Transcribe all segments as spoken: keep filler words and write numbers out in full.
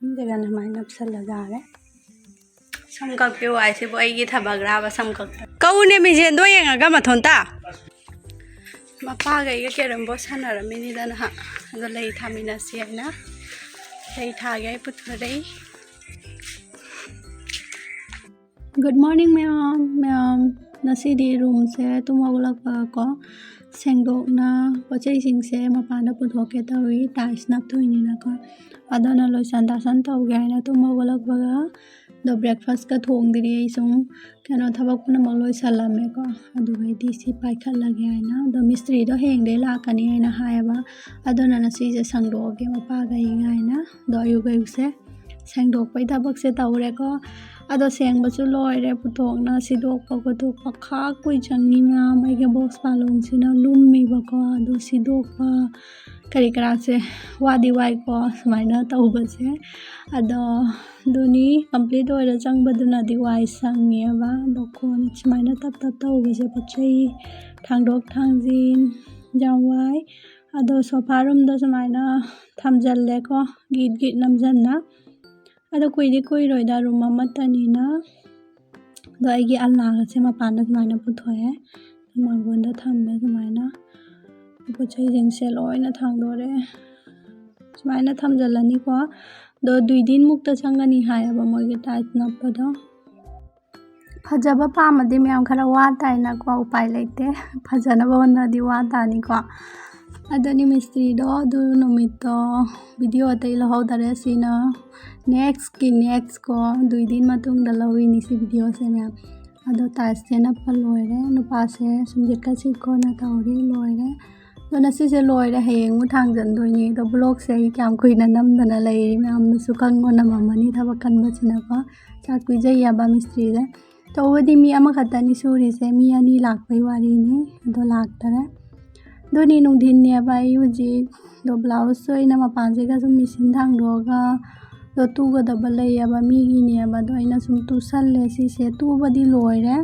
ꯁꯨꯝ ꯖꯒꯥꯅ ꯁꯨꯃꯥꯏꯅ ꯅꯞꯁꯜꯂ ꯌꯥꯔꯦ꯫ ꯁꯝ ꯀꯛꯄꯤ ꯋꯥꯏꯁꯤꯕꯨ ꯑꯩꯒꯤ ꯊꯕꯛ ꯔꯥꯕ ꯁꯝ ꯀꯛꯄ? ꯀꯛꯎꯅꯦ ꯃꯤꯡꯁꯦꯟꯗꯣ ꯌꯦꯡꯉꯒ ꯃꯊꯣꯟꯇ꯫ ꯃꯄꯥꯒ ꯑꯩꯒ ꯀꯦꯔꯝ ꯕꯣꯔꯗ ꯁꯥꯟꯅꯔꯝꯃꯤꯅꯤꯗ ꯅꯍꯥꯛ꯫ ꯑꯗꯣ ꯂꯩ ꯊꯥꯃꯤꯟꯅꯁꯤ ꯍꯥꯏꯅ ꯂꯩ ꯊꯥꯒꯦ ꯑꯩ ꯄꯨꯊꯣꯔꯛꯏ꯫ Good morning ꯃꯌꯥꯝ꯫ ꯃꯌꯥꯝ, ꯉꯁꯤꯗꯤ ꯔꯨꯝꯁꯦ ꯇꯨꯝ ꯍꯧꯒꯠꯂꯛꯄꯒꯀꯣ ꯁꯦꯡꯗꯣꯛꯅ ꯄꯣꯠ ꯆꯩꯁꯤꯡꯁꯦ ꯃꯄꯥꯟꯗ ꯄꯨꯊꯣꯛꯀꯦ ꯇꯧꯔꯤ, ꯇꯥꯏꯁ ꯅꯞꯇꯣꯏꯅꯤꯅꯀꯣ꯫ ꯑꯗꯨꯅ ꯂꯣꯏꯁꯟ ꯇꯥꯁꯟ ꯇꯧꯒꯦ ꯍꯥꯏꯅ ꯇꯨꯝ ꯍꯧꯒꯠꯂꯛꯄꯒ ꯑꯗꯣ ꯕ꯭ꯔꯦꯛꯐꯥꯁꯀ ꯊꯣꯡꯗ꯭ꯔꯤ꯫ ꯑꯩ ꯁꯨꯝ ꯀꯩꯅꯣ ꯊꯕꯛ ꯄꯨꯝꯅꯃꯛ ꯂꯣꯏꯁꯜꯂꯝꯃꯦꯀꯣ꯫ ꯑꯗꯨꯒꯩꯗꯤ ꯁꯤ ꯄꯥꯏꯈꯠꯂꯒꯦ ꯍꯥꯏꯅ꯫ ꯑꯗꯣ ꯃꯤꯁꯇ꯭ꯔꯤꯗꯣ ꯍꯌꯦꯡꯗꯩ ꯂꯥꯛꯀꯅꯤ ꯍꯥꯏꯅ ꯍꯥꯏꯌꯦꯕ꯫ ꯑꯗꯨꯅ ꯉꯁꯤꯁꯦ ꯁꯪꯗꯣꯛꯑꯒꯦ ꯃꯄꯥꯒ ꯑꯩꯒ ꯍꯥꯏꯅ꯫ ꯑꯗꯣ ꯑꯌꯨꯛ ꯑꯌꯨꯛꯁꯦ ꯁꯦꯡꯗꯣꯛꯄꯩ ꯊꯕꯛꯁꯦ ꯇꯧꯔꯦꯀꯣ꯫ ꯑꯗꯣ ꯁꯦꯡꯕꯁꯨ ꯂꯣꯏꯔꯦ, ꯄꯨꯊꯣꯛꯅ ꯁꯤꯗꯣꯛꯄ ꯈꯣꯠꯇꯣꯛꯄ ꯈꯥꯛ ꯀꯨꯏ ꯆꯪꯉꯤ ꯃꯌꯥꯝ꯫ ꯑꯩꯒꯤ ꯕꯣꯛꯁ ꯄꯥꯂꯣꯡꯁꯤꯅ ꯂꯨꯝꯃꯤꯕꯀꯣ꯫ ꯑꯗꯣ ꯁꯤꯗꯣꯛꯄ ꯀꯔꯤ ꯀꯔꯥꯁꯦ ꯋꯥꯗꯤ ꯋꯥꯏꯀꯣ ꯁꯨꯃꯥꯏꯅ ꯇꯧꯕꯁꯦ꯫ ꯑꯗꯣ ꯑꯗꯨꯅꯤ, ꯀꯝꯄ꯭ꯂꯤꯠ ꯑꯣꯏꯔ ꯆꯪꯕꯗꯨꯅꯗꯤ ꯋꯥꯏ ꯁꯪꯉꯦꯕ꯫ ꯑꯗꯣ ꯀꯣꯟ ꯁꯨꯃꯥꯏꯅ ꯇꯞ ꯇꯞ ꯇꯧꯕꯁꯦ ꯄꯣꯠ ꯆꯩ ꯊꯥꯡꯗꯣꯛ ꯊꯥꯡꯖꯤꯟ ꯌꯥꯝ ꯋꯥꯏ꯫ ꯑꯗꯣ ꯁꯣꯐꯥ ꯔꯨꯝꯗ ꯁꯨꯃꯥꯏꯅ ꯊꯝꯖꯜꯂꯦꯀꯣ, ꯒꯤꯠ ꯒꯤꯠ ꯅꯝꯖꯟꯅ꯫ ꯑꯗꯣ ꯀꯨꯏꯗꯤ ꯀꯨꯏꯔꯣꯏꯗ, ꯔꯨꯝ ꯑꯃꯠꯇꯅꯤꯅ꯫ ꯑꯗꯣ ꯑꯩꯒꯤ ꯑꯂꯥꯒꯁꯦ ꯃꯄꯥꯟꯗ ꯁꯨꯃꯥꯏꯅ ꯄꯨꯊꯣꯛꯑꯦ, ꯃꯥꯡꯒꯣꯟꯗ ꯊꯝꯃꯦ ꯁꯨꯃꯥꯏꯅ꯫ ꯄꯣꯠ ꯆꯩꯁꯤꯡꯁꯦ ꯂꯣꯏꯅ ꯊꯥꯡꯗꯣꯔꯛꯑꯦ꯫ ꯁꯨꯃꯥꯏꯅ ꯊꯝꯖꯜꯂꯅꯤꯀꯣ꯫ ꯑꯗꯣ ꯗꯨꯏ ꯗꯤꯟꯃꯨꯛꯇ ꯆꯪꯒꯅꯤ ꯍꯥꯏꯌꯦꯕ ꯃꯣꯏꯒꯤ ꯇꯥꯏꯜꯁ ꯅꯞꯄꯗꯣ꯫ ꯐꯖꯕ ꯄꯥꯝꯃꯗꯤ ꯃꯌꯥꯝ ꯈꯔ ꯋꯥ ꯇꯥꯏꯅꯀꯣ, ꯎꯄꯥꯏ ꯂꯩꯇꯦ꯫ ꯐꯖꯅꯕ ꯍꯣꯠꯅꯔꯗꯤ ꯋꯥ ꯇꯥꯅꯤꯀꯣ꯫ ꯑꯗꯨꯅꯤ ꯃꯤꯁꯇ꯭ꯔꯤꯗꯣ ꯑꯗꯨ ꯅꯨꯃꯤꯠꯇꯣ ꯚꯤꯗꯤꯑꯣ ꯑꯇꯩ ꯂꯧꯍꯧꯗꯔꯦ꯫ ꯁꯤꯅ ꯅꯦꯛꯁꯀꯤ ꯅꯦꯛꯁ ꯀꯣ, ꯗꯨꯏ ꯗꯤꯟ ꯃꯇꯨꯡꯗ ꯂꯧꯔꯤꯅꯤ ꯁꯤ ꯚꯤꯗꯤꯑꯣꯁꯦ ꯃꯌꯥꯝ꯫ ꯑꯗꯣ ꯇꯥꯏꯜꯁꯁꯦ ꯅꯞꯄ ꯂꯣꯏꯔꯦ꯫ ꯅꯨꯄꯥꯁꯦ ꯁꯨꯝ ꯌꯦꯠꯀ ꯁꯤꯠꯀꯣꯅ ꯇꯧꯔꯤ, ꯂꯣꯏꯔꯦ꯫ ꯑꯗꯣ ꯉꯁꯤꯁꯦ ꯂꯣꯏꯔꯦ, ꯍꯌꯦꯡ ꯑꯃꯨꯛ ꯊꯥꯡꯖꯟꯗꯣꯏꯅꯤ꯫ ꯑꯗꯣ ꯕ꯭ꯂꯣꯛꯁꯦ ꯑꯩ ꯀꯌꯥꯝ ꯀꯨꯏꯅ ꯅꯝꯗꯅ ꯂꯩꯔꯤ ꯃꯌꯥꯝꯅꯁꯨ ꯈꯪꯉꯣ, ꯅꯝꯃꯝꯃꯅꯤ ꯊꯕꯛ ꯀꯟꯕꯁꯤꯅꯀꯣ꯫ ꯆꯥꯛ ꯄꯤꯖꯩꯌꯦꯕ ꯃꯤꯁꯇ꯭ꯔꯤꯁꯦ꯫ ꯇꯧꯕꯗꯤ ꯃꯤ ꯑꯃꯈꯛꯇꯅꯤ ꯁꯨꯔꯤꯁꯦ, ꯃꯤ ꯑꯅꯤ ꯂꯥꯛꯄꯩ ꯋꯥꯔꯤꯅꯤ, ꯑꯗꯣ ꯂꯥꯛꯇꯔꯦ꯫ ꯑꯗꯨꯅꯤ ꯅꯨꯡꯊꯤꯟꯅꯦꯕ ꯑꯩ ꯍꯧꯖꯤꯛ ꯑꯗꯣ ꯕ꯭ꯂꯥꯎꯁꯁꯨ ꯑꯩꯅ ꯃꯄꯥꯟꯁꯤꯒ ꯁꯨꯝ ꯃꯦꯆꯤꯟ ꯊꯥꯡꯗꯣꯛꯑꯒ ꯑꯗꯣ ꯇꯨꯒꯗꯕ ꯂꯩꯌꯦꯕ ꯃꯤꯒꯤꯅꯦꯕ, ꯑꯗꯣ ꯑꯩꯅ ꯁꯨꯝ ꯇꯨꯁꯜꯂꯦ꯫ ꯁꯤꯁꯦ ꯇꯨꯕꯗꯤ ꯂꯣꯏꯔꯦ,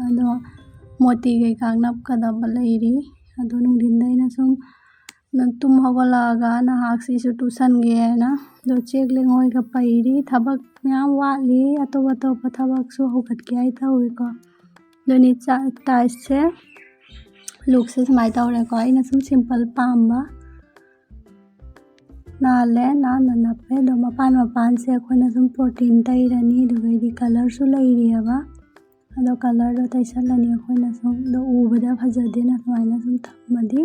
ꯑꯗꯣ ꯃꯣꯇꯤ ꯀꯩꯀꯥ ꯅꯞꯀꯗꯕ ꯂꯩꯔꯤ꯫ ꯑꯗꯣ ꯅꯨꯡꯊꯤꯟꯗ ꯑꯩꯅ ꯁꯨꯝ ꯅ-, ꯇꯨꯝ ꯍꯧꯒꯠꯂꯛꯑꯒ ꯅꯍꯥꯛꯁꯤꯁꯨ ꯇꯨꯁꯟꯒꯦ ꯍꯥꯏꯅ ꯑꯗꯣ ꯆꯦꯛ ꯂꯦꯡꯉꯣꯏꯒ ꯄꯩꯔꯤ꯫ ꯊꯕꯛ ꯃꯌꯥꯝ ꯋꯥꯠꯂꯤ, ꯑꯇꯣꯞ ꯑꯇꯣꯞꯄ ꯊꯕꯛꯁꯨ ꯍꯧꯒꯠꯀꯦ ꯍꯥꯏ ꯇꯧꯏꯀꯣ꯫ ꯑꯗꯨꯅꯤ ꯆꯥ-, ꯇꯥꯏꯁꯁꯦ ꯂꯨꯛꯁꯦ ꯁꯨꯃꯥꯏꯅ ꯇꯧꯔꯦꯀꯣ꯫ ꯑꯩꯅ ꯁꯨꯝ ꯁꯤꯝꯄꯜ ꯄꯥꯝꯕ꯫ ꯅꯥꯜꯂꯦ, ꯅꯥꯟꯅ ꯅꯞꯄꯦ꯫ ꯑꯗꯣ ꯃꯄꯥꯟ ꯃꯄꯥꯟꯁꯦ ꯑꯩꯈꯣꯏꯅ ꯁꯨꯝ ꯄ꯭ꯔꯣꯇꯤꯟ ꯇꯩꯔꯅꯤ, ꯑꯗꯨꯒꯩꯗꯤ ꯀꯂꯔꯁꯨ ꯂꯩꯔꯤꯑꯕ꯫ ꯑꯗꯣ ꯀꯂꯔꯗꯣ ꯇꯩꯁꯜꯂꯅꯤ ꯑꯩꯈꯣꯏꯅ ꯁꯨꯝ꯫ ꯑꯗꯣ ꯎꯕꯗ ꯐꯖꯗꯦꯅ ꯁꯨꯃꯥꯏꯅ ꯁꯨꯝ ꯊꯝꯃꯗꯤ꯫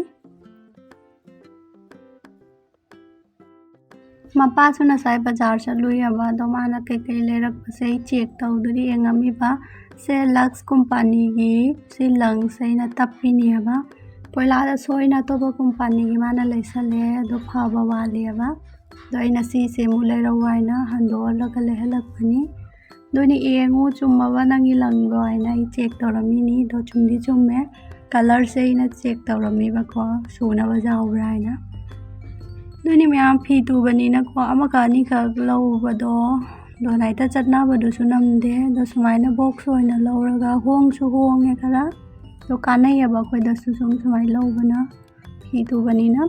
ꯃꯄꯥꯁꯨ ꯉꯁꯥꯏ ꯕꯖꯥꯔ ꯆꯠꯂꯨꯏꯑꯕ, ꯑꯗꯣ ꯃꯥꯅ ꯀꯩꯀꯩ ꯂꯩꯔꯛꯄꯁꯦ ꯑꯩ ꯆꯦꯛ ꯇꯧꯗꯨꯅ ꯌꯦꯡꯉꯝꯃꯤꯕ꯫ ꯁꯦ ꯂꯛꯁ ꯀꯣꯝꯄꯥꯅꯤꯒꯤ ꯁꯤ ꯂꯪꯁꯦ ꯑꯩꯅ ꯇꯞꯄꯤꯅꯦꯕ꯫ ꯄꯣꯏꯂꯥꯗ ꯁꯣꯏꯅ ꯑꯇꯣꯞꯄ ꯀꯣꯝꯄꯥꯅꯤꯒꯤ ꯃꯥꯅ ꯂꯩꯁꯜꯂꯦ, ꯑꯗꯣ ꯐꯕ ꯋꯥꯠꯂꯦꯕ꯫ ꯑꯗꯣ ꯑꯩꯅ ꯁꯤꯁꯦ ꯑꯃꯨꯛ ꯂꯩꯔꯛꯎ ꯍꯥꯏꯅ ꯍꯟꯗꯣꯛꯍꯜꯂꯒ ꯂꯩꯍꯜꯂꯛꯄꯅꯤ꯫ ꯑꯗꯨꯅꯤ ꯌꯦꯡꯉꯨ ꯆꯨꯝꯃꯕ ꯅꯪꯒꯤ ꯂꯪꯗꯣ ꯍꯥꯏꯅ ꯑꯩ ꯆꯦꯛ ꯇꯧꯔꯝꯃꯤꯅꯤ꯫ ꯑꯗꯣ ꯆꯨꯝꯗꯤ ꯆꯨꯝꯃꯦ꯫ ꯀꯂꯔꯁꯦ ꯑꯩꯅ ꯆꯦꯛ ꯇꯧꯔꯝꯃꯤꯕꯀꯣ, ꯁꯨꯅꯕ ꯌꯥꯎꯕ꯭ꯔꯥ ꯍꯥꯏꯅ꯫ ꯑꯗꯨꯅꯤ ꯃꯌꯥꯝ ꯐꯤ ꯇꯨꯕꯅꯤꯅꯀꯣ, ꯑꯃꯈꯛ ꯑꯅꯤꯈꯛ ꯂꯧꯕꯗꯣ ꯗꯣꯅꯥꯏꯇ ꯆꯠꯅꯕꯗꯨꯁꯨ ꯅꯝꯗꯦ꯫ ꯑꯗꯣ ꯁꯨꯃꯥꯏꯅ ꯕꯣꯛꯁ ꯑꯣꯏꯅ ꯂꯧꯔꯒ ꯍꯣꯡꯁꯨ ꯍꯣꯡꯉꯦ ꯈꯔ꯫ ꯑꯗꯣ ꯀꯥꯟꯅꯩꯌꯦꯕ ꯑꯩꯈꯣꯏꯗꯁꯨ ꯁꯨꯝ ꯁꯨꯃꯥꯏꯅ ꯂꯧꯕꯅ ꯐꯤ ꯇꯨꯕꯅꯤꯅ꯫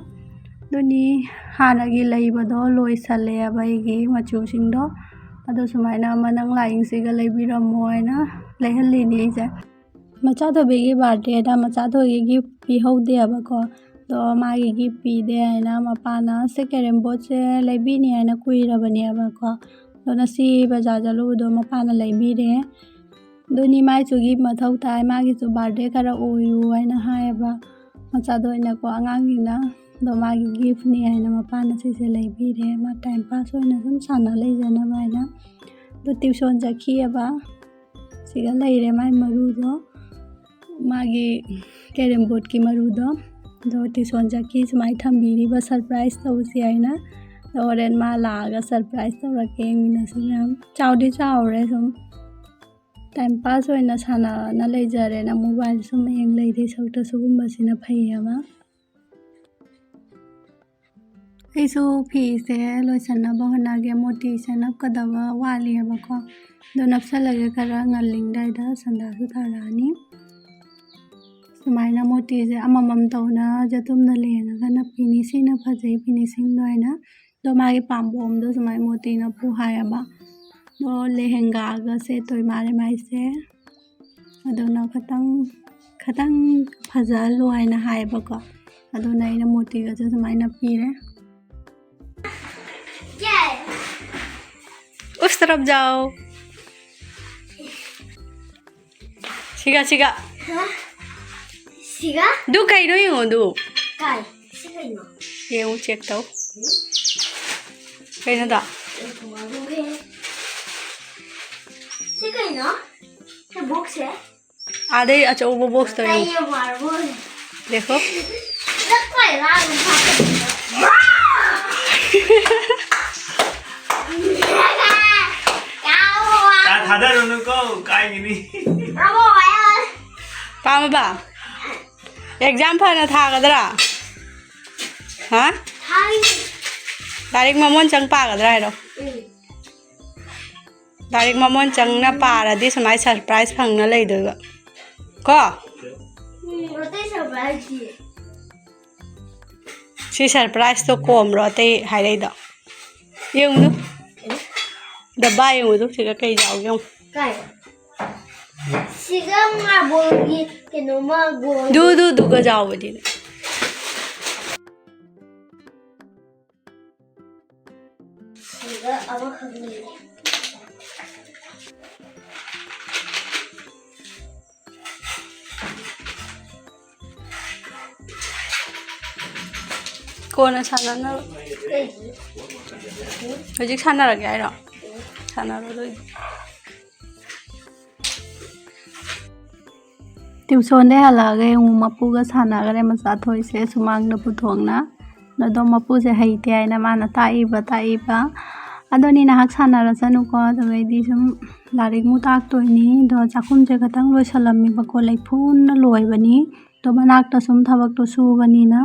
ꯑꯗꯨꯅꯤ ꯍꯥꯟꯅꯒꯤ ꯂꯩꯕꯗꯣ ꯂꯣꯏꯁꯜꯂꯦꯕ ꯑꯩꯒꯤ ꯃꯆꯨꯁꯤꯡꯗꯣ꯫ ꯑꯗꯣ ꯁꯨꯃꯥꯏꯅ ꯑꯃ ꯅꯪ ꯂꯥꯛꯏꯁꯤꯒ ꯂꯩꯕꯤꯔꯝꯃꯣ ꯍꯥꯏꯅ ꯂꯩꯍꯜꯂꯤꯅꯤ ꯑꯩꯁꯦ꯫ ꯃꯆꯥꯊꯣꯏꯕꯤꯒꯤ ꯕꯥꯔꯗꯦꯗ ꯃꯆꯥꯊꯣꯏꯒꯤ ꯒꯤꯐ ꯄꯤꯍꯧꯗꯦꯕꯀꯣ꯫ ꯑꯗꯣ ꯃꯥꯒꯤ ꯒꯤꯐ ꯄꯤꯗꯦ ꯍꯥꯏꯅ ꯃꯄꯥꯅ ꯁꯦ ꯀꯦꯔꯦꯝ ꯕꯣꯔꯗꯁꯦ ꯂꯩꯕꯤꯅꯤ ꯍꯥꯏꯅ ꯀꯨꯏꯔꯕꯅꯦꯕꯀꯣ꯫ ꯑꯗꯣ ꯉꯁꯤ ꯕꯖꯥꯔ ꯆꯠꯂꯨꯕꯗꯣ ꯃꯄꯥꯅ ꯂꯩꯕꯤꯔꯦ꯫ ꯑꯗꯨꯅꯤ ꯃꯥꯏꯁꯨ ꯒꯤꯐ ꯃꯊꯧ ꯇꯥꯏ, ꯃꯥꯒꯤꯁꯨ ꯕꯥꯔꯗꯦ ꯈꯔ ꯑꯣꯏꯌꯨ ꯍꯥꯏꯅ ꯍꯥꯏꯌꯦꯕ ꯃꯆꯥꯗꯣ ꯑꯣꯏꯅꯀꯣ ꯑꯉꯥꯡꯅꯤꯅ꯫ ꯑꯗꯣ ꯃꯥꯒꯤ ꯒꯤꯐꯅꯤ ꯍꯥꯏꯅ ꯃꯄꯥꯅ ꯁꯤꯁꯦ ꯂꯩꯕꯤꯔꯦ꯫ ꯃꯥ ꯇꯥꯏꯝ ꯄꯥꯁ ꯑꯣꯏꯅ ꯁꯨꯝ ꯁꯥꯟꯅ ꯂꯩꯖꯅꯕ ꯍꯥꯏꯅ꯫ ꯑꯗꯣ ꯇ꯭ꯌꯨꯁꯟ ꯆꯠꯈꯤꯑꯕ꯫ ꯁꯤꯒ ꯂꯩꯔꯦ ꯃꯥꯏ ꯃꯔꯨꯗꯣ, ꯃꯥꯒꯤ ꯀꯦꯔꯦꯝ ꯕꯣꯔꯗꯀꯤ ꯃꯔꯨꯗꯣ꯫ ꯑꯗꯣ ꯇ꯭ꯌꯨꯁꯟ ꯆꯠꯈꯤ ꯁꯨꯃꯥꯏꯅ ꯊꯝꯕꯤꯔꯤꯕ ꯁꯔꯄ꯭ꯔꯥꯏꯖ ꯇꯧꯁꯤ ꯍꯥꯏꯅ꯫ ꯑꯗꯣ ꯍꯣꯔꯦꯟ ꯃꯥ ꯂꯥꯛꯑꯒ ꯁꯔꯄ꯭ꯔꯥꯏꯖ ꯇꯧꯔꯛꯀꯦ꯫ ꯌꯦꯡꯃꯤꯟꯅꯁꯤ ꯃꯌꯥꯝ꯫ ꯆꯥꯎꯗꯤ ꯆꯥꯎꯔꯦ ꯁꯨꯝ꯫ ꯇꯥꯏꯝ ꯄꯥꯁ ꯑꯣꯏꯅ ꯁꯥꯟꯅꯅ ꯂꯩꯖꯔꯦꯅ ꯃꯣꯕꯥꯏꯜ ꯁꯨꯝ ꯌꯦꯡ ꯂꯩꯗꯣꯏ ꯁꯔꯨꯛꯇ ꯁꯤꯒꯨꯝꯕꯁꯤꯅ ꯐꯩꯌꯦꯕ꯫ ꯑꯩꯁꯨ ꯐꯤꯁꯦ ꯂꯣꯏꯁꯟꯅꯕ ꯍꯣꯠꯅꯒꯦ꯫ ꯃꯣꯇꯤꯁꯦ ꯅꯞꯀꯗꯕ ꯋꯥꯠꯂꯤꯑꯕꯀꯣ꯫ ꯑꯗꯣ ꯅꯞꯁꯜꯂꯒꯦ, ꯈꯔ ꯉꯜꯂꯤꯉꯩꯗ ꯁꯟꯗꯥꯁꯨ ꯊꯥꯔꯛꯑꯅꯤ꯫ ꯁꯨꯃꯥꯏꯅ ꯃꯣꯇꯤꯁꯦ ꯑꯃꯃꯝ ꯇꯧꯅ ꯖꯇꯨꯝꯅ ꯂꯦꯡꯉꯒ ꯅꯞꯄꯤꯅꯤ꯫ ꯁꯤꯅ ꯐꯖꯩ finishingꯗꯣ ꯍꯥꯏꯅ꯫ ꯑꯗꯣ ꯃꯥꯒꯤ ꯄꯥꯝꯕꯣꯝꯗꯣ ꯁꯨꯃꯥꯏꯅ ꯃꯣꯇꯤ ꯅꯞꯄꯨ ꯍꯥꯏꯌꯦꯕ꯫ ꯑꯗꯣ ꯂꯦꯍꯦꯡꯒꯥꯒ ꯁꯦꯠꯇꯣꯏ ꯃꯥꯜꯂꯦ ꯃꯥꯏꯁꯦ꯫ ꯑꯗꯨꯅ ꯈꯇꯪ, ꯈꯇꯪ ꯐꯖꯍꯜꯂꯨ ꯍꯥꯏꯅ ꯍꯥꯏꯌꯦꯕꯀꯣ꯫ ꯑꯗꯨꯅ ꯑꯩꯅ ꯃꯣꯇꯤꯒꯁꯨ ꯁꯨꯃꯥꯏꯅ ꯄꯤꯔꯦ꯫ ꯎꯁ ꯇꯔꯞ ꯖꯥꯎ꯫ ꯁꯤꯒ, ꯁꯤꯒ꯫ ꯍꯥ? ꯁꯤꯒ? ꯑꯗꯨ ꯀꯩꯅꯣ ꯌꯦꯡꯉꯣ ꯑꯗꯨ꯫ ꯀꯥꯏ? ꯁꯤ ꯀꯩꯅꯣ? ꯌꯦꯡꯉꯨ, check ꯇꯧ꯫ ꯀꯩꯅꯣꯗꯣ? ꯑꯩ ꯊꯨꯒꯥꯏꯗꯧꯔꯦ꯫ ꯁꯤ ꯀꯩꯅꯣ? ꯁꯤ boxꯁꯦ? ꯑꯥꯗꯩ ꯑꯆꯧꯕ boxꯇꯣ ꯌꯦꯡꯉꯨ꯫ ꯀꯩ marble? देखो। ꯅꯪ ꯀꯥꯏ ꯂꯥꯛꯏꯅꯣ? ꯌꯥꯎꯋꯣ꯫ ꯇꯥ ꯊꯥꯗꯔꯨꯅꯨꯀꯣ, ꯀꯥꯏꯒꯤꯅꯤ꯫ ꯄꯥꯝꯃꯕ? Exam ꯐꯅ ꯊꯥꯒꯗ꯭ꯔꯥ? ꯍꯥ? ꯊꯥꯔꯤ꯫ ꯂꯥꯏꯔꯤꯛ ꯃꯃꯣꯟ ꯆꯪ ꯄꯥꯒꯗ꯭ꯔꯥ ꯍꯥꯏꯔꯣ? ꯎꯝ꯫ ꯂꯥꯏꯔꯤꯛ ꯃꯃꯣꯟ ꯆꯪꯅ ꯄꯥꯔꯗꯤ ꯁꯨꯃꯥꯏ surprise ꯐꯪꯅ ꯂꯩꯗꯣꯏꯕ꯫ ꯀꯣ? ꯎꯝ, ꯑꯇꯩ surpriseꯇꯤ? ꯁꯤ surpriseꯇꯣ ꯀꯣꯝꯕ꯭ꯔꯣ ꯑꯇꯩ ꯍꯥꯏꯔꯛꯏꯗꯣ? ꯌꯦꯡꯉꯨꯅꯨ꯫ ꯗꯕꯥ ꯌꯦꯡꯉꯨꯗꯨ, ꯁꯤꯗ ꯀꯩ ꯌꯥꯎꯒꯦ ꯌꯦꯡꯉꯨ꯫ ꯀꯥꯏ? ꯁꯤꯒ marble ꯒꯤ ꯀꯩꯅꯣꯝꯃ gold ꯗꯨ, ꯗꯨ, ꯗꯨꯒ ꯌꯥꯎꯕꯗꯤ꯫ ꯁꯤꯒ ꯑꯃꯈꯛ ꯂꯩꯔꯦ꯫ ꯀꯣꯟꯅ ꯁꯥꯟꯅꯅꯕ꯫ ꯀꯩꯒꯤ? ꯍꯧꯖꯤꯛ ꯁꯥꯟꯅꯔꯒꯦ ꯍꯥꯏꯔꯣ? ꯁꯥꯟꯅꯔꯣ ꯑꯗꯨ ꯑꯣꯏꯗꯤ꯫ Tuitionꯗꯩ ꯍꯜꯂꯛꯑꯒ ꯌꯦꯡꯉꯨ, ꯃꯄꯨꯒ ꯁꯥꯟꯅꯈ꯭ꯔꯦ ꯃꯆꯥ ꯊꯣꯏꯁꯦ ꯁꯨꯃꯥꯡꯗ ꯄꯨꯊꯣꯛꯅ꯫ ꯑꯗꯣ ꯃꯄꯨꯁꯦ ꯍꯩꯇꯦ ꯍꯥꯏꯅ ꯃꯥꯅ ꯇꯥꯛꯏꯕ, ꯇꯥꯛꯏꯕ꯫ ꯑꯗꯣ ꯅꯤ ꯅꯍꯥꯛ ꯁꯥꯟꯅꯔꯁꯅꯨꯀꯣ, ꯑꯗꯨꯒꯩꯗꯤ ꯁꯨꯝ ꯂꯥꯏꯔꯤꯛꯃꯨꯛ ꯇꯥꯛꯇꯣꯏꯅꯤ꯫ ꯑꯗꯣ ꯆꯥꯛꯈꯨꯝꯁꯦ ꯈꯇꯪ ꯂꯣꯏꯁꯜꯂꯝꯃꯤꯕꯀꯣ, ꯂꯩꯐꯨꯟꯅ ꯂꯣꯏꯕꯅꯤ꯫ ꯑꯗꯣ ꯃꯅꯥꯛꯇ ꯁꯨꯝ ꯊꯕꯛꯇꯣ ꯁꯨꯕꯅꯤꯅ꯫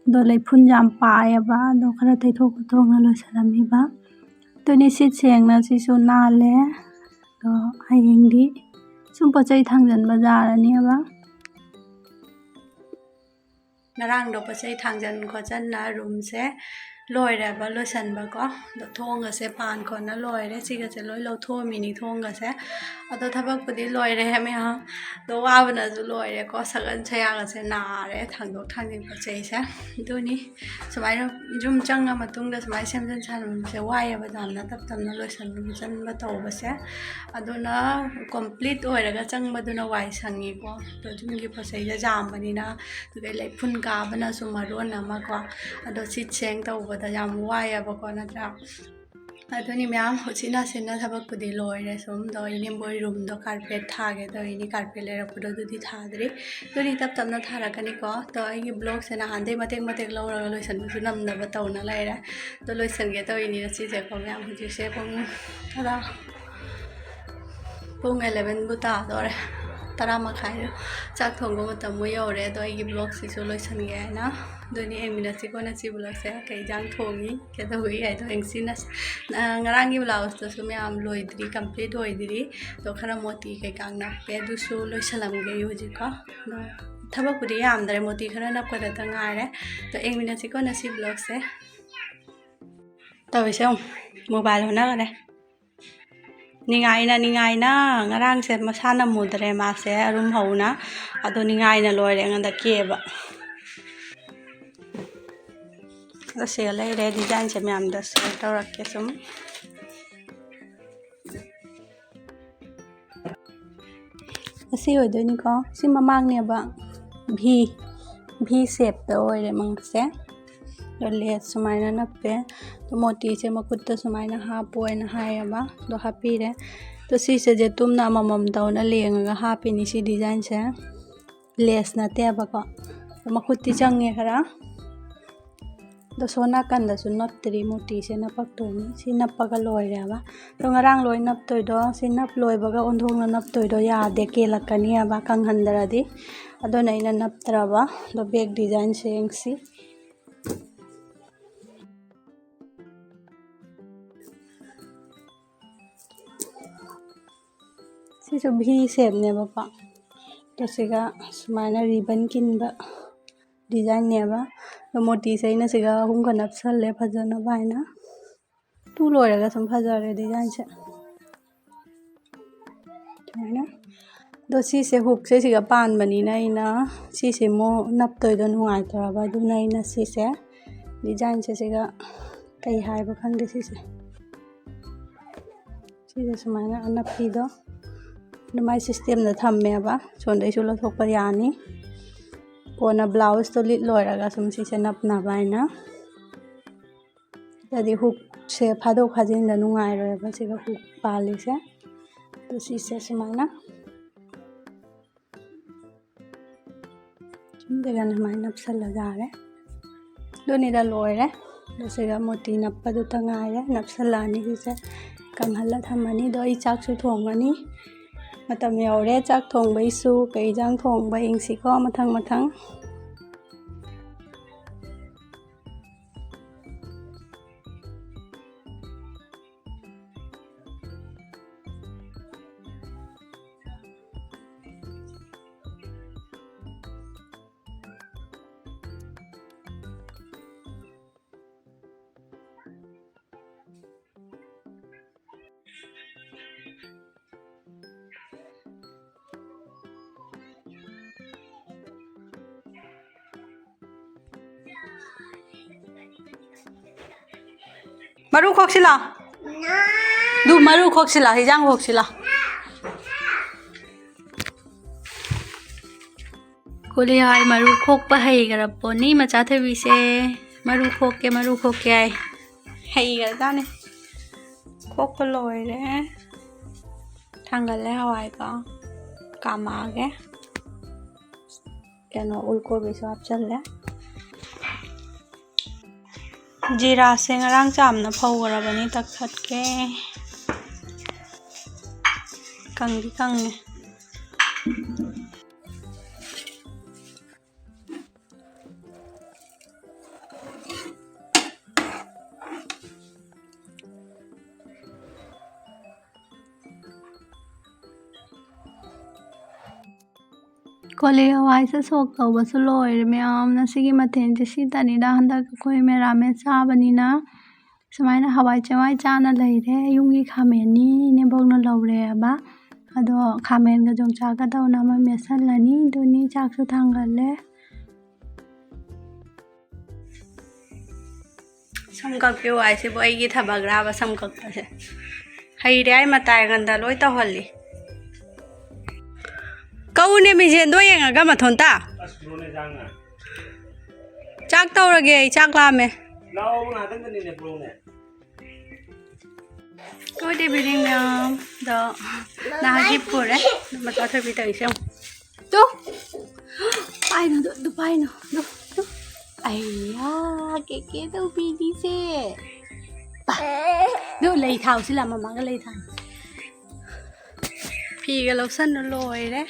ꯑꯗꯣ ꯂꯩꯐꯨꯟ ꯌꯥꯝ ꯄꯥꯏꯌꯦꯕ, ꯑꯗꯣ ꯈꯔ ꯇꯩꯊꯣꯛ ꯈꯣꯠꯇꯣꯛꯅ ꯂꯣꯏꯁꯜꯂꯝꯃꯤꯕ꯫ ꯑꯗꯨꯅꯤ ꯁꯤꯠ ꯁꯦꯡꯅ ꯁꯤꯁꯨ ꯅꯥꯜꯂꯦ꯫ ꯑꯗꯣ ꯍꯌꯦꯡꯗꯤ ꯁꯨꯝ ꯄꯣꯠ ꯆꯩ ꯊꯥꯡꯖꯟꯕ ꯌꯥꯔꯅꯦꯕ꯫ ꯉꯔꯥꯡꯗꯣ ꯄꯣꯠ ꯆꯩ ꯊꯥꯡꯖꯟ ꯈꯣꯠꯆꯟꯅ ꯔꯨꯝꯁꯦ ꯂꯣꯏꯔꯦꯕ ꯂꯣꯏꯁꯟꯕꯀꯣ꯫ ꯑꯗꯣ ꯊꯣꯡꯒꯁꯦ ꯄꯥꯟ ꯈꯣꯠꯅ ꯂꯣꯏꯔꯦ꯫ ꯁꯤꯒꯁꯦ ꯂꯣꯏ ꯂꯧꯊꯣꯛꯑꯝꯃꯤꯅꯤ ꯊꯣꯡꯒꯁꯦ꯫ ꯑꯗꯣ ꯊꯕꯛꯄꯨꯗꯤ ꯂꯣꯏꯔꯦ ꯃꯌꯥꯝ꯫ ꯑꯗꯣ ꯋꯥꯕꯅꯁꯨ ꯂꯣꯏꯔꯦꯀꯣ꯫ ꯁꯒꯟ ꯁꯌꯥꯒꯁꯦ ꯅꯥꯔꯦ ꯊꯥꯡꯗꯣꯛ ꯊꯥꯡꯖꯤꯟ ꯄꯣꯠ ꯆꯩꯁꯦ꯫ ꯑꯗꯨꯅꯤ꯫ ꯁꯨꯃꯥꯏꯅ ꯌꯨꯝ ꯆꯪꯉ ꯃꯇꯨꯡꯗ ꯁꯨꯃꯥꯏꯅ ꯁꯦꯝꯖꯤꯟ ꯁꯥꯖꯤꯟꯕꯁꯦ ꯋꯥꯏꯌꯦꯕ ꯌꯥꯝꯅ ꯇꯞ ꯇꯞꯅ ꯂꯣꯏꯁꯟ ꯈꯣꯠꯆꯟꯕ ꯇꯧꯕꯁꯦ꯫ ꯑꯗꯨꯅ complete ꯑꯣꯏꯔꯒ ꯆꯪꯕꯗꯨꯅ ꯋꯥꯏ ꯁꯪꯉꯤꯀꯣ꯫ ꯑꯗꯣ ꯌꯨꯝꯒꯤ ꯄꯣꯠ ꯆꯩꯁꯦ ꯌꯥꯝꯕꯅꯤꯅ ꯑꯗꯨꯗꯩ ꯂꯩꯐꯨꯟ ꯀꯥꯕꯅꯁꯨ ꯃꯔꯣꯟ ꯑꯃꯀꯣ꯫ ꯑꯗꯣ ꯁꯤꯠ ꯁꯦꯡ ꯇꯧꯕꯗ ꯌꯥꯝ ꯋꯥꯏꯌꯦꯕꯀꯣ ꯅꯠꯇ꯭ꯔꯥ? ꯑꯗꯨꯅꯤ ꯃꯌꯥꯝ ꯎꯆꯤꯟ ꯅꯥꯆꯤꯟꯅ ꯊꯕꯛꯄꯨꯗꯤ ꯂꯣꯏꯔꯦ꯫ ꯁꯨꯝ ꯑꯗꯣ ꯏꯅꯦꯝꯕꯣꯏ ꯔꯨꯝꯗꯣ ꯀꯥꯔꯄꯦꯠ ꯊꯥꯒꯦ ꯇꯧꯔꯤꯅꯤ꯫ ꯀꯥꯔꯄꯦꯠ ꯂꯩꯔꯛꯄꯗꯣ ꯑꯗꯨꯗꯤ ꯊꯥꯗ꯭ꯔꯤ꯫ ꯑꯗꯨꯗꯤ ꯇꯞ ꯇꯞꯅ ꯊꯥꯔꯛꯀꯅꯤꯀꯣ꯫ ꯑꯗꯣ ꯑꯩꯒꯤ ꯕ꯭ꯂꯣꯛꯁꯦ ꯅꯍꯥꯟꯗꯩ ꯃꯇꯦꯛ ꯃꯇꯦꯛ ꯂꯧꯔꯒ ꯂꯣꯏꯁꯟꯕꯁꯨ ꯅꯪꯗꯕ ꯇꯧꯅ ꯂꯩꯔꯦ꯫ ꯑꯗꯣ ꯂꯣꯏꯁꯟꯒꯦ ꯇꯧꯔꯤꯅꯤ ꯉꯁꯤꯁꯦꯀꯣ ꯃꯌꯥꯝ꯫ ꯍꯧꯖꯤꯛꯁꯦ ꯄꯨꯡ ꯇꯔꯥ, ꯄꯨꯡ elevenꯕꯨ ꯇꯥꯗꯣꯔꯦ꯫ ꯇꯔꯥ ꯃꯈꯥꯏ ꯆꯥꯛ ꯊꯣꯡꯕ ꯃꯇꯝꯕꯨ ꯌꯧꯔꯦ꯫ ꯑꯗꯣ ꯑꯩꯒꯤ ꯕ꯭ꯂꯣꯛꯁꯤꯁꯨ ꯂꯣꯏꯁꯟꯒꯦ ꯍꯥꯏꯅ꯫ ꯑꯗꯨꯅꯤ ꯌꯦꯡꯃꯤꯟꯅꯁꯤꯀꯣ ꯉꯁꯤ ꯕ꯭ꯂꯣꯛꯁꯦ ꯀꯩ ꯏꯟꯖꯥꯡ ꯊꯣꯡꯉꯤ ꯀꯩꯗꯧꯏ ꯍꯥꯏꯗꯣ ꯌꯦꯡꯁꯤ꯫ ꯉꯁ-, ꯑ, ꯉꯔꯥꯡꯒꯤ ꯕ꯭ꯂꯥꯎꯁꯇꯨꯁꯨ ꯃꯌꯥꯝ ꯂꯣꯏꯗ꯭ꯔꯤ, complete ꯑꯣꯏꯗ꯭ꯔꯤ꯫ ꯑꯗꯣ ꯈꯔ ꯃꯣꯇꯤ ꯀꯩꯀꯥ ꯅꯞꯄꯦ, ꯑꯗꯨꯁꯨ ꯂꯣꯏꯁꯜꯂꯝꯒꯦ ꯑꯩ ꯍꯧꯖꯤꯛꯀꯣ꯫ ꯑꯗꯣ ꯊꯕꯛꯄꯨꯗꯤ ꯌꯥꯝꯗ꯭ꯔꯦ, ꯃꯣꯇꯤ ꯈꯔ ꯅꯞꯀꯗꯇ ꯉꯥꯏꯔꯦ꯫ ꯑꯗꯣ ꯌꯦꯡꯃꯤꯟꯅꯁꯤꯀꯣ ꯉꯁꯤ ꯕ꯭ꯂꯣꯛꯁꯦ꯫ ꯇꯧꯔꯤꯁꯦ ꯌꯦꯡꯉꯨ, ꯃꯣꯕꯥꯏꯜ ꯍꯣꯠꯅꯈꯔꯦ꯫ ꯅꯤꯡꯉꯥꯏꯅ, ꯅꯤꯡꯉꯥꯏꯅ ꯉꯔꯥꯡꯁꯦ ꯃꯁꯥ ꯅꯝꯃꯨꯗ꯭ꯔꯦ ꯃꯥꯁꯦ ꯑꯔꯨꯝ ꯍꯧꯅ꯫ ꯑꯗꯣ ꯅꯤꯡꯉꯥꯏꯅ ꯂꯣꯏꯔꯦ ꯑꯩꯉꯣꯟꯗ ꯀꯦꯕ꯫ ꯑꯗꯣ ꯁꯤꯒ ꯂꯩꯔꯦ, designꯁꯦ ꯃꯌꯥꯝꯗ share ꯇꯧꯔꯛꯀꯦ ꯁꯨꯝ꯫ ꯑꯁꯤ ꯑꯣꯏꯗꯣꯏꯅꯤꯀꯣ꯫ ꯁꯤ ꯃꯃꯥꯡꯅꯦꯕ꯫ V, V shapeꯇ ꯑꯣꯏꯔꯦ ꯃꯉꯛꯁꯦ꯫ ꯑꯗꯣ lace ꯁꯨꯃꯥꯏꯅ ꯅꯞꯄꯦ꯫ ꯑꯗꯣ ꯃꯣꯇꯤꯁꯦ ꯃꯈꯨꯠꯇ ꯁꯨꯃꯥꯏꯅ ꯍꯥꯞꯄꯣ ꯍꯥꯏꯅ ꯍꯥꯏꯌꯦꯕ꯫ ꯑꯗꯣ ꯍꯥꯞꯄꯤꯔꯦ꯫ ꯑꯗꯣ ꯁꯤꯁꯦ ꯌꯦꯇꯨꯝꯅ ꯑꯃꯃꯝ ꯇꯧꯅ ꯂꯦꯡꯉꯒ ꯍꯥꯞꯄꯤꯅꯤ ꯁꯤ designꯁꯦ꯫ Lace ꯅꯠꯇꯦꯕꯀꯣ꯫ ꯑꯗꯣ ꯃꯈꯨꯠꯇꯤ ꯆꯪꯉꯦ ꯈꯔ꯫ ꯑꯗꯣ ꯁꯣꯝ ꯅꯥꯀꯟꯗꯁꯨ ꯅꯞꯇ꯭ꯔꯤ, ꯃꯣꯇꯤꯁꯦ ꯅꯞꯄꯛꯇꯣꯏꯅꯤ꯫ ꯁꯤ ꯅꯞꯄꯒ ꯂꯣꯏꯔꯦꯕ꯫ ꯑꯗꯣ ꯉꯔꯥꯡ ꯂꯣꯏ ꯅꯞꯇꯣꯏꯗꯣ, ꯁꯤ ꯅꯞ ꯂꯣꯏꯕꯒ ꯑꯣꯟꯊꯣꯛꯅ ꯅꯞꯇꯣꯏꯗꯣ ꯌꯥꯗꯦ, ꯀꯦꯜꯂꯛꯀꯅꯤꯕ ꯀꯪꯍꯟꯗ꯭ꯔꯗꯤ꯫ ꯑꯗꯨꯅ ꯑꯩꯅ ꯅꯞꯇ꯭ꯔꯕ꯫ ꯑꯗꯣ back designꯁꯦ ꯌꯦꯡꯁꯤ꯫ ꯁꯤꯁꯨ V shapeꯅꯦꯕꯀꯣ꯫ ꯑꯗꯣ ꯁꯤꯒ ꯁꯨꯃꯥꯏꯅ ribbon ꯀꯤꯟꯕ꯫ ꯗꯤꯖꯥꯏꯟꯅꯦꯕ꯫ ꯑꯗꯣ ꯃꯣꯇꯤꯁꯦ ꯑꯩꯅ ꯁꯤꯒ ꯑꯍꯨꯝꯒ ꯅꯞꯁꯜꯂꯦ ꯐꯖꯅꯕ ꯍꯥꯏꯅ꯫ ꯇꯨ ꯂꯣꯏꯔꯒ ꯁꯨꯝ ꯐꯖꯔꯦ ꯗꯤꯖꯥꯏꯟꯁꯦ꯫ ꯁꯨꯃꯥꯏꯅ꯫ ꯑꯗꯣ ꯁꯤꯁꯦ ꯍꯨꯛꯁꯦ ꯁꯤꯒ ꯄꯥꯟꯕꯅꯤꯅ ꯑꯩꯅ ꯁꯤꯁꯦ ꯑꯃꯨꯛ ꯅꯞꯇꯣꯏꯗꯣ ꯅꯨꯡꯉꯥꯏꯇ꯭ꯔꯕ, ꯑꯗꯨꯅ ꯑꯩꯅ ꯁꯤꯁꯦ ꯗꯤꯖꯥꯏꯟꯁꯦ ꯁꯤꯒ ꯀꯩ ꯍꯥꯏꯕ ꯈꯪꯗꯦ ꯁꯤꯁꯦ꯫ ꯁꯤꯁꯦ ꯁꯨꯃꯥꯏꯅ ꯑꯅꯞꯄꯤꯗꯣ ꯑꯗꯨꯃꯥꯏꯅ ꯁꯤꯁꯇꯦꯝꯗ ꯊꯝꯃꯦꯕ꯫ ꯁꯣꯝꯗꯩꯁꯨ ꯂꯧꯊꯣꯛꯄ ꯌꯥꯅꯤ꯫ ꯀꯣꯟꯅ ꯕ꯭ꯂꯥꯎꯁꯇꯣ ꯂꯤꯠ ꯂꯣꯏꯔꯒ ꯁꯨꯝ ꯁꯤꯁꯦ ꯅꯞꯅꯕ ꯍꯥꯏꯅ꯫ ꯑꯗꯨꯗꯤ ꯍꯨꯛꯁꯦ ꯐꯥꯗꯣꯛ ꯐꯥꯖꯤꯟꯗ ꯅꯨꯡꯉꯥꯏꯔꯣꯏꯕ ꯁꯤꯒ ꯍꯨꯛ ꯄꯥꯜꯂꯤꯁꯦ꯫ ꯑꯗꯨ ꯁꯤꯁꯦ ꯁꯨꯃꯥꯏꯅ ꯁꯨꯝꯗꯒ ꯑꯗꯨꯃꯥꯏꯅ ꯅꯞꯁꯜꯂ ꯌꯥꯔꯦ꯫ ꯑꯗꯨꯅꯤꯗ ꯂꯣꯏꯔꯦ꯫ ꯑꯗꯨ ꯁꯤꯒ ꯃꯣꯇꯤ ꯅꯞꯄꯗꯨꯇ ꯉꯥꯏꯔꯦ꯫ ꯅꯞꯁꯜꯂꯛꯑꯅꯤ ꯁꯤꯁꯦ ꯀꯪꯍꯜꯂ ꯊꯝꯃꯅꯤ꯫ ꯑꯗꯣ ꯑꯩ ꯆꯥꯛꯁꯨ ꯊꯣꯡꯉꯅꯤ꯫ ꯃꯇꯝ ꯌꯧꯔꯦ ꯆꯥꯛ ꯊꯣꯡꯕꯩꯁꯨ꯫ ꯀꯩ ꯏꯟꯖꯥꯡ ꯊꯣꯡꯕ ꯌꯦꯡꯁꯤꯀꯣ ꯃꯊꯪ ꯃꯊꯪ꯫ ꯃꯔꯨ ꯈꯣꯛꯁꯤꯂꯥ꯫ ꯑꯗꯨ ꯃꯔꯨ ꯈꯣꯛꯁꯤꯂꯥ, ꯍꯤꯟꯖꯥꯡ ꯈꯣꯛꯁꯤꯂꯥ꯫ ꯀꯣꯂꯤ ꯍꯋꯥꯏ ꯃꯔꯨ ꯈꯣꯛꯄ ꯍꯩꯈ꯭ꯔ ꯄꯣꯠꯅꯤ ꯃꯆꯥ ꯊꯣꯏꯕꯤꯁꯦ꯫ ꯃꯔꯨ ꯈꯣꯛꯀꯦ, ꯃꯔꯨ ꯈꯣꯛꯀꯦ ꯍꯥꯏ꯫ ꯍꯩꯈ꯭ꯔꯖꯥꯠꯅꯤ꯫ ꯈꯣꯛꯄ ꯂꯣꯏꯔꯦ꯫ ꯊꯥꯡꯒꯠꯂꯦ ꯍꯋꯥꯏꯗꯣ꯫ ꯀꯥꯝꯃꯛꯑꯒꯦ꯫ ꯀꯩꯅꯣ, ꯎꯜ ꯀꯣꯕꯤꯁꯨ ꯍꯥꯞꯆꯜꯂꯦ꯫ ꯖꯤꯔꯥꯁꯦ ꯉꯔꯥꯡ ꯆꯥꯝꯅ ꯐꯧꯈ꯭ꯔꯕꯅꯤ, ꯇꯛꯊꯠꯀꯦ꯫ ꯀꯪꯗꯤ ꯀꯪꯉꯦ꯫ ꯀꯣꯂꯤ ꯍꯋꯥꯏꯁꯦ ꯁꯣꯛ ꯇꯧꯕꯁꯨ ꯂꯣꯏꯔꯦ ꯃꯌꯥꯝ꯫ ꯉꯁꯤꯒꯤ ꯃꯊꯦꯜꯁꯦ ꯁꯤꯇꯅꯤꯗ꯫ ꯍꯟꯗꯛ ꯑꯩꯈꯣꯏ ꯃꯦꯔꯥꯃꯦꯁ ꯆꯥꯕꯅꯤꯅ ꯁꯨꯃꯥꯏꯅ ꯍꯋꯥꯏ ꯆꯦꯡꯋꯥꯏ ꯆꯥꯅ ꯂꯩꯔꯦ꯫ ꯌꯨꯝꯒꯤ ꯈꯥꯃꯦꯟꯅꯤ ꯏꯅꯦꯝꯕꯣꯛꯅ ꯂꯧꯔꯦꯕ꯫ ꯑꯗꯣ ꯈꯥꯃꯦꯟꯒ ꯌꯣꯡꯆꯥꯛꯀ ꯇꯧꯅ ꯑꯃ ꯃꯦꯠꯁꯜꯂꯅꯤ꯫ ꯑꯗꯨꯅꯤ ꯆꯥꯛꯁꯨ ꯊꯥꯡꯒꯠꯂꯦ꯫ ꯁꯝ ꯀꯛꯄꯤꯌꯨ ꯍꯥꯏꯁꯤꯕꯨ ꯑꯩꯒꯤ ꯊꯕꯛꯔꯥꯕ ꯁꯝ ꯀꯛꯄꯁꯦ? ꯍꯩꯔꯦ ꯍꯥꯏ ꯃꯇꯥꯏ ꯑꯉꯟꯗ ꯂꯣꯏ ꯇꯧꯍꯜꯂꯤ꯫ ꯀꯛꯎꯅꯦ ꯃꯤꯡꯁꯦꯟꯗꯣ ꯌꯦꯡꯉꯒ ꯃꯊꯣꯟꯇ꯫ ꯑꯁ, ꯕ꯭ꯔꯣꯅꯦ ꯆꯥꯡꯅ꯫ ꯆꯥꯛ ꯇꯧꯔꯒꯦ ꯑꯩ, ꯆꯥꯛ ꯂꯥꯝꯃꯦ꯫ ꯂꯥꯛꯑꯣ, ꯉꯥꯏꯍꯥꯛꯇꯪꯗꯅꯤꯅꯦ, ꯕ꯭ꯔꯣꯅꯦ꯫ Good evening, ꯃꯌꯥꯝ꯫ ꯑꯗꯣ ꯅꯍꯥꯛꯀꯤ ꯄꯨꯔꯦ꯫ ꯃꯆꯥ ꯊꯣꯏꯕꯤ ꯇꯧꯔꯤꯁꯦ ꯌꯦꯡꯉꯨ꯫ ꯇꯨ꯫ ꯄꯥꯏꯅꯨ, ꯑꯗꯨ, ꯑꯗꯨ ꯄꯥꯏꯅꯨ꯫ ꯑꯗꯨ, ꯑꯗꯨ꯫ ꯑꯩꯌꯥ, ꯀꯦꯀꯦ ꯇꯧꯕꯤꯔꯤꯁꯦ꯫ ꯄꯥ꯫ ꯑꯗꯨ ꯂꯩ ꯊꯥꯎꯁꯤ ꯂꯥ, ꯃꯃꯥꯒ ꯂꯩ ꯊꯥꯎ꯫ ꯐꯤꯒ ꯂꯧꯁꯟꯕ ꯂꯣꯏꯔꯦ꯫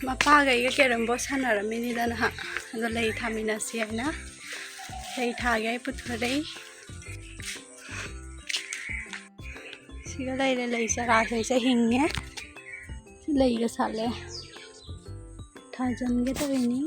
ꯃꯄꯥꯒ ꯑꯩꯒ ꯀꯦꯔꯝ ꯕꯣꯔꯗ ꯁꯥꯟꯅꯔꯝꯃꯤꯅꯤꯗ ꯅꯍꯥꯛ꯫ ꯑꯗꯣ ꯂꯩ ꯊꯥꯃꯤꯟꯅꯁꯤ ꯍꯥꯏꯅ ꯂꯩ ꯊꯥꯒꯦ ꯑꯩ ꯄꯨꯊꯣꯔꯛꯏ꯫ ꯁꯤꯒ ꯂꯩꯔꯦ, ꯂꯩ ꯆꯔꯥꯁꯦ ꯍꯤꯡꯉꯦ꯫ ꯁꯤ ꯂꯩꯒ ꯁꯥꯠꯂꯦ꯫ ꯊꯥꯖꯤꯟꯒꯦ ꯇꯧꯔꯤꯅꯤ꯫